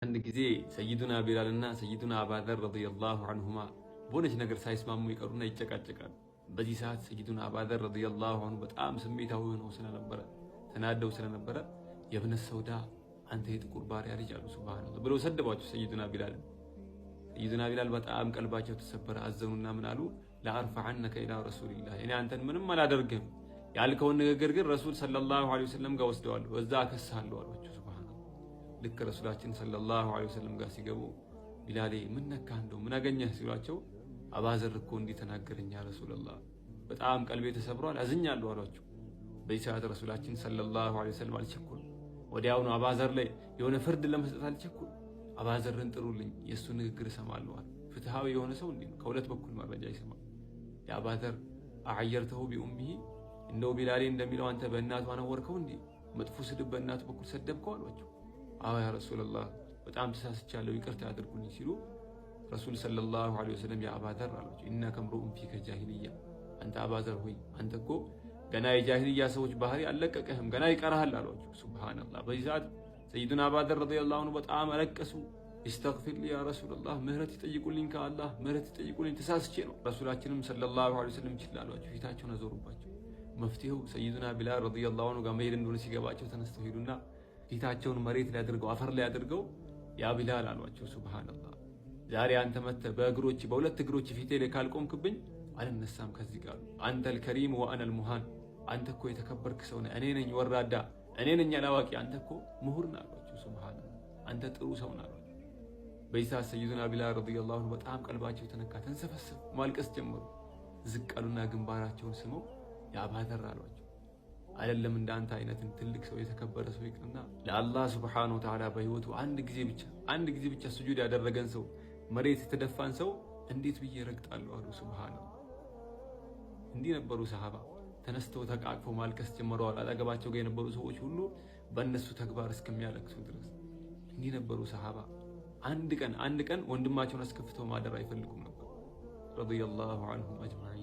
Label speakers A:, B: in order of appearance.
A: አንድ ጊዜ ሰይዱና ቢላልና ሰይዱና አባዘር رضي الله عنهما በሆነች ነገር ሳይስማሙ ይቀሩና ይጨቃጨቃሉ። በዚህ ሰዓት ሰይዱና አባዘር رضي الله عنه በጣም ስሜታዊ ሆነው ስለነበረ፣ ተናደው ስለነበረ يا ابن السوداء፣ አንተ የጥቁር ባሪያ ልጅ አሉ። سبحان الله ብለው ሰደቧቸው ሰይዱና ቢላል። ሰይዱና ቢላል በጣም ቀልባቸው ተሰበረ፣ አዘኑና ምን አሉ? لأرفعنك إلى رسول الله፣ እኔ አንተን ምንም አላደርግህም፣ ያልከውን ንግግር ግን ረሱል صلى الله عليه وسلم ጋር ወስደዋለሁ፣ እዛ አከስሃለሁ አሏቸው። سبحان الله። ልክ ረሱላችን صلى الله عليه وسلم ጋር ሲገቡ ቢላሌ ምን ነካህ፣ እንደው ምን አገኘህ ሲሏቸው አባዘር እኮ እንዲህ ተናገረኝ يا رسول الله፣ በጣም ቀልቤ ተሰብሯል፣ አዝኛለሁ አሏቸው። በዚህ ሰዓት ረሱላችን صلى الله عليه وسلم አልቸኮሉም። ወዲያውኑ አባዘር ላይ የሆነ ፍርድ ለመስጠት አልቸኮሉም። አባዘርን ጥሩልኝ፣ የእሱ ንግግር እሰማለሁ። ፍትሃዊ የሆነ ሰው እንዲህ ነው፣ ከሁለት በኩል መረጃ ይሰማል። يا أبا ذر أعيرته بأمه፣ እንደው ቢላሌ እንደሚለው አንተ በእናቱ አነወርከው እንዲህ መጥፎ ስድብ በእናቱ በኩል ሰደብከው አሏቸው። አዎ يا رسول الله፣ በጣም ተሳስቻለሁ፣ ይቅርታ ያድርጉልኝ ሲሉ ረሱል صلى الله عليه وسلم يا أبا ذر አሏቸው፣ إنك امرؤ فيك جاهلية፣ አንተ አባዘር ሆይ አንተ እኮ ገና የጃሂልያ ሰዎች ባህሪ አልለቀቀህም፣ ገና ይቀርሃል አሏቸው። سبحان الله። በዚህ ሰዓት ሰይዱና አባዘር رضي الله عنه በጣም አለቀሱ። استغفر لي يا رسول الله፣ ምህረት ይጠይቁልኝ፣ ከአላህ ምህረት ይጠይቁልኝ፣ ተሳስቼ ነው። ረሱላችንም صلى الله عليه وسلم ችላ አሏቸው፣ ፊታቸውን አዞሩባቸው። መፍትሄው ሰይዱና ቢላል رضي الله عنه ጋር መሄድ እንደሆነ ሲገባቸው ተነስተው ሄዱና ፊታቸውን መሬት ላይ አድርገው፣ አፈር ላይ አድርገው يا بلال አሏቸው። سبحان الله፣ ዛሬ አንተ መተህ በእግሮች በሁለት እግሮች ፊቴ ላይ ካልቆምክብኝ አልነሳም ከዚህ ቃሉ። أنت الكريم وأنا المهان፣ አንተ እኮ የተከበርክ ሰው ነህ፣ እኔ ነኝ ወራዳ፣ እኔ ነኝ አላዋቂ፣ አንተ እኮ ምሁር ነህ አሏቸው። سبحان الله፣ አንተ ጥሩ ሰው ነህ አሏቸው። በዚህ ሰዓት ሰይዱና ቢላል رضي الله عنه በጣም ቀልባቸው ተነካ፣ ተንሰፈሰፉ፣ ማልቀስ ጀመሩ። ዝቅ አሉና ግንባራቸውን ስመው يا أبا ذر አሏቸው። አይደለም እንደ አንተ አይነትን ትልቅ ሰው፣ የተከበረ ሰው ይቅርና ለአላህ سبحانه وتعالى በህይወቱ አንድ ጊዜ ብቻ፣ አንድ ጊዜ ብቻ ስጁድ ያደረገን ሰው፣ መሬት የተደፋን ሰው እንዴት ብዬ ረግጣለሁ አሉ። سبحان الله። እንዲህ ነበሩ ሰሃባ። ተነስተው ተቃቅፈው ማልቀስ ጀምረዋል። አጠገባቸው ጋር የነበሩ ሰዎች ሁሉ በእነሱ ተግባር እስከሚያለቅሱ ድረስ እንዲህ ነበሩ ሰሃባ። አንድ ቀን፣ አንድ ቀን ወንድማቸውን አስከፍተው ማደር አይፈልጉም ነበር። رضي الله عنهم أجمعين።